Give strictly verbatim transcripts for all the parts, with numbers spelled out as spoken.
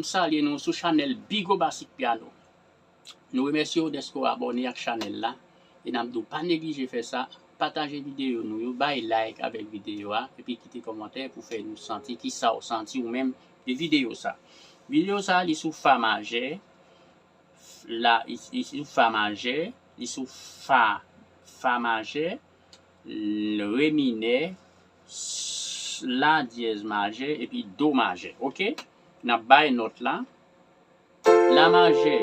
Salye nou sou chanèl Bigo Basic Piano. Nou remèsye w dèske w abòne ak chanèl la e n ap di w pa neglije fè sa, pataje videyo nou yo, bay like avèk videyo a epi kite kòmantè pou fè nou santi kisa w santi ou menm de videyo sa. Videyo sa li sou fa majè, la, li, li sou fa majè, li sou fa, fa majè, re minè, s, la dyèz majè epi do majè. Oke? N ap bay nòt la. La majè,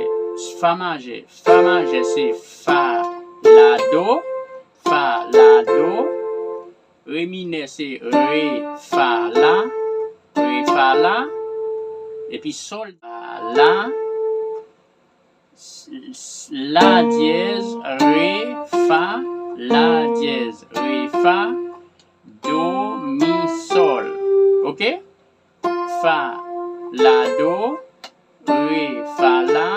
fa majè, fa majè se fa, la, do, fa, la, do. Re minè se re, fa, la, re, fa, la. Epi sòl, la, s, s, la dyèz, re, fa, la dyèz, re, fa, do, mi, sòl. Oke? Fa, la, do, re, fa, la,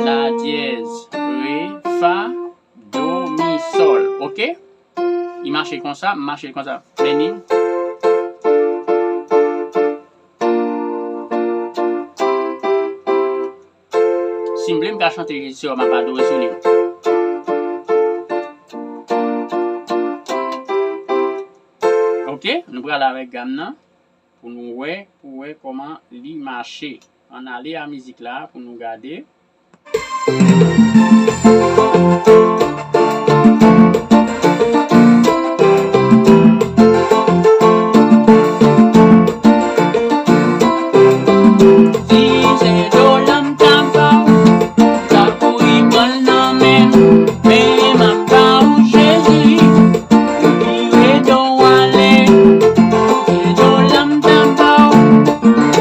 la dyèz, re, fa, do, mi, sòl. Oke? Li mache konsa, m mache l konsa. Beni. Si m vle, m ka chante Jezi se wa, m ap adore sou li. Oke, nou prale avèk gam nan pou nou wè, pou wè kòman li mache. Ann ale a mizik la pou nou gade. Si se do la m ta ba w, m ta kouri pran l nan men m, men m ap ba w Jezi, ou vire do w ale. Si se do la m ta ba w,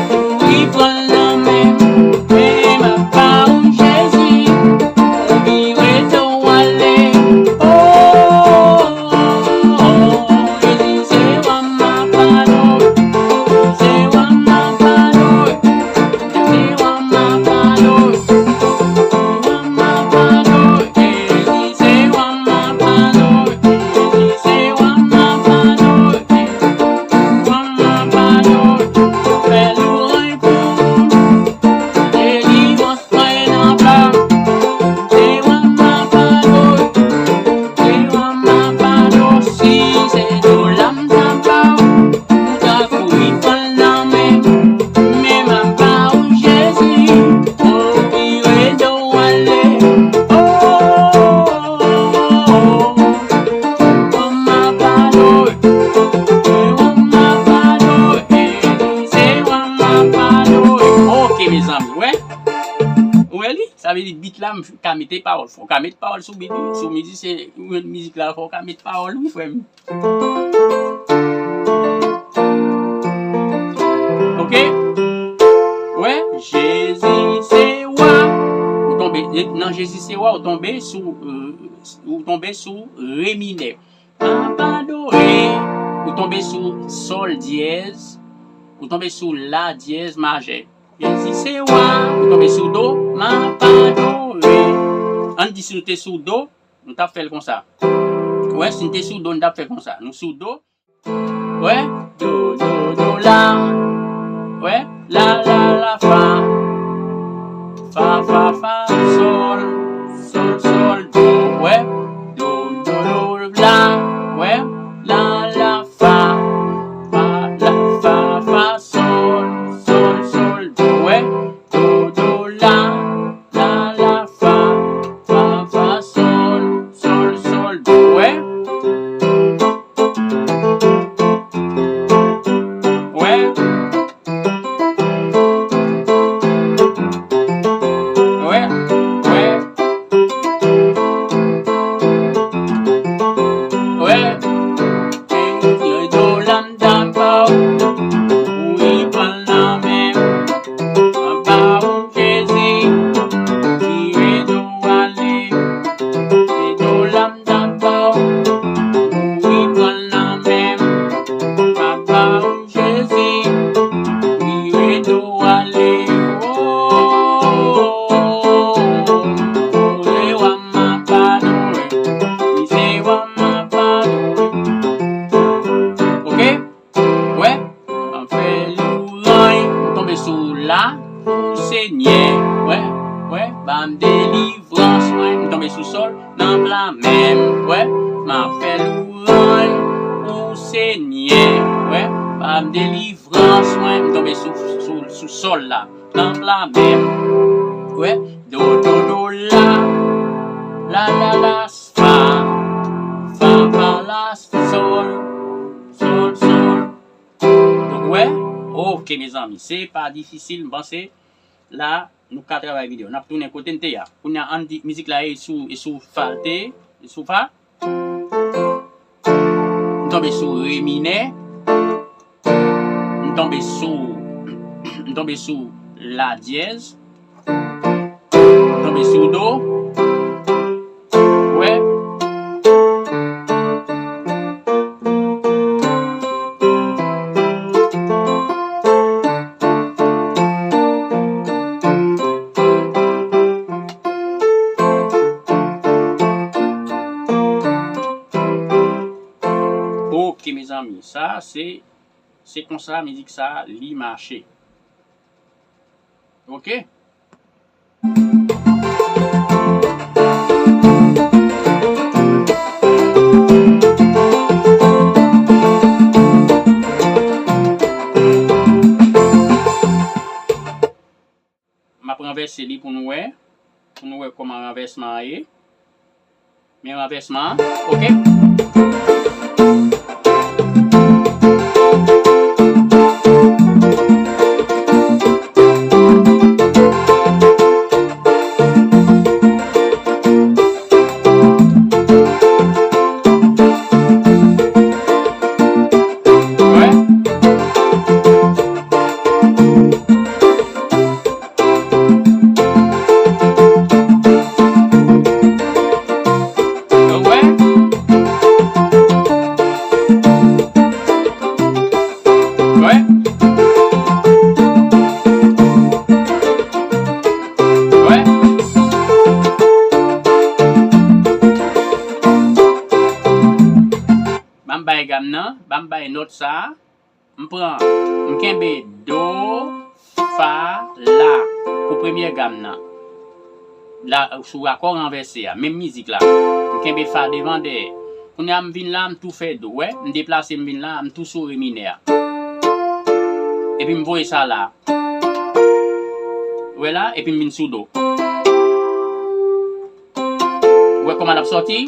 kouri pran l nan men m, men m ap ba w Jezi, ou vire do w ale. Oh, oh, oh, Jezi, se wa m ap adore, se wa m ap adore. Ok, mezanmi, wè. Ou wè li? Sa vle di beat la, m ka mete pawòl. Fò w ka met pawòl sou beat wi. Si w mizisyen, ou jwenn mizik la, fò w ka met pawòl wi, frè m. Ok? Wè, Jezi se wa. Ou tonbe, e, nan Jezi se wa, ou tonbe sou, e, ou tonbe sou re minè. M ap adore. Ou tonbe sou sòl dyèz. Ou tonbe sou la dyèz majè. Jezi se wa. Ou tonbe sou do. M ap adore. Ann di si nou te sou do, nou t ap fè l konsa. Wè, si n te sou do, n t ap fè konsa. Nou sou do. Wè, do, do, do, la. Wè, la, la, la, fa. Fa, fa, fa, sòl. Sòl, sòl, do. Wè, do, do, do, la. Wè, la, la, fa. Fa, la, fa, fa, sòl. Sòl, sòl, do. Wè, do, do, la. La, la, fa, fa, fa, sòl, sòl, sòl, do, wè. Wè. Wè, wè. Rann ou Senyè, wè, ban m delivrans mwen, m tonbe sou, sou, sou sòl la, tanp la menm, wè, do, do, do, la, la, la, la, fa, fa, fa, la, sòl, sòl, sòl. Donk, wè, oke, mezanmi, se pa difisil, m panse, la, nou ka travay videyo. N ap tounen kote n te ye a. Kounye a, ann di, mizik la e sou, e sou fa l te ye, e sou fa. M tonbe sou re minè. M tonbe sou, m tonbe sou la dyèz. M tonbe sou do. Wè. Ok, mezanmi, sa se, se konsa mizik sa li mache. Ok? M ap ranvèse li pou nou wè. Pou nou wè kòman ranvèsman an ye. Men ranvèsman an. Ok. Wè. Wè. Wè. Wè. Ban m bay gam nan, ban m bay nòt sa a. M pran, m kenbe do, fa, la pou premye gam nan. La, sou akò ranvèse a, menm mizik la. M kenbe fa devan dèyè. Kounye a m vin la, m tou fè do. Wè, m deplase, m vin la, m tou sou re minè a. Epi m voye sa la. Wè la, epi m vin sou do. Ou wè kòman l ap sòti?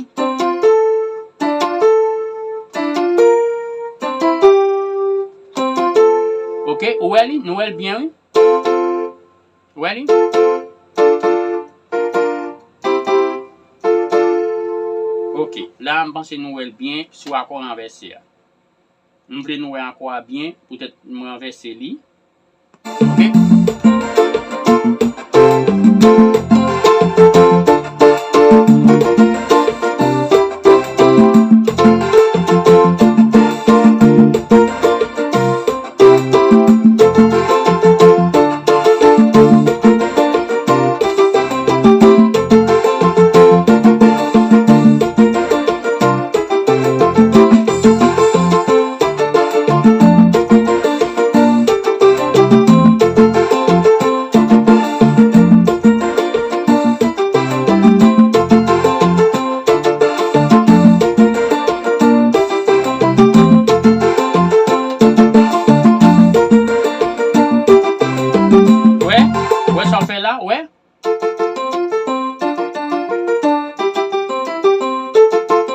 Ok, ou wè li? Nou wè l byen, wi. Ou wè li? Ok, la a m panse nou wè l byen sou akò ranvèse a. M vle nou wè akò a byen, poutèt m ranvèse li. Ok. Wè, wè sa w fè la, wè.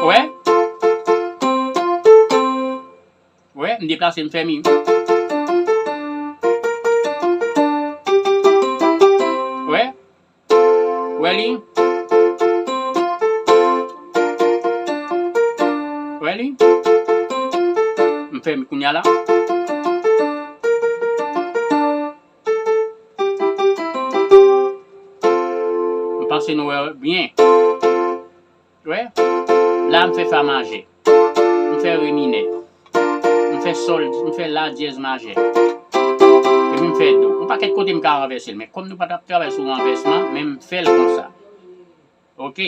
Wè. Wè, m deplase, m fè mi. Wè. Wè li. Wè li. M fè mi kounye a la. M panse nou wè byen. Wè. La, m fè fa majè. M fè re minè. M fè sòl, m fè la dyèz majè. Epi m fè do. Yon pakèt kote m ka ranvèse l, men kòm nou pa t ap travay sou ranvèsman, men m fè l konsa. Ok.